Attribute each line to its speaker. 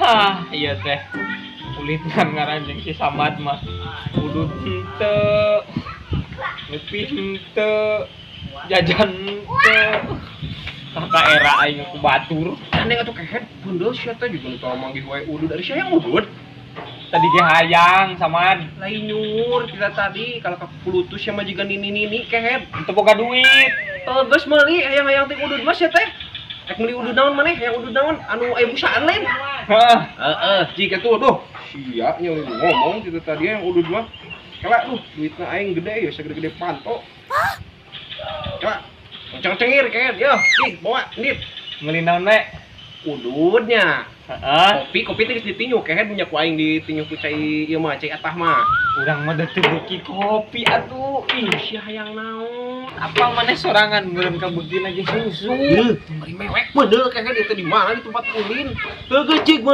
Speaker 1: Hah, iya teh. Ulitan ngaran jeung si Samad mah. Udud henteu. Ngopi henteu. Jajan henteu. Kakak era aing ku batur.
Speaker 2: Aneh atuh, kehed, bundel sia teh juga nu tau manggih wae udud, ari sia yang udud.
Speaker 1: Tadi ge hayang, Samad.
Speaker 2: Lain nyur kita tadi kalau ka kulutus sia mah jiga nini-nini, kehed.
Speaker 1: Teu boga duit.
Speaker 2: Oh, geus meuli hayang-hayang teh udud mah sia teh. Rek meuli udud naon maneh? Hayang udud naon? Anu aya busaan lain?
Speaker 1: Hah.
Speaker 2: Heeh, jika tuh duh. Sia nya ngomong gitu tadi yang udud mah. Kela duh, duitna aing gede ya, segede-gede panto. Kela, ceng cengir kehed, yo, ih, bawa, ndit.
Speaker 1: Meuli naon we?
Speaker 2: Ududnya.
Speaker 1: Heeh.
Speaker 2: Kopi, kopi teh geus ditinju, kehed, punya ku aing ditinju ku cai ieu mah, cai atah mah.
Speaker 1: Urang mah teu beuki kopi atuh. Ih,
Speaker 2: Sia hayang naon?
Speaker 1: Apa maneh sorangan meureun kabeuki lagi susu.
Speaker 2: Heuh, meri mewek bener kehed, itu di mana, di tempat ulin. Teu geus cik meuli.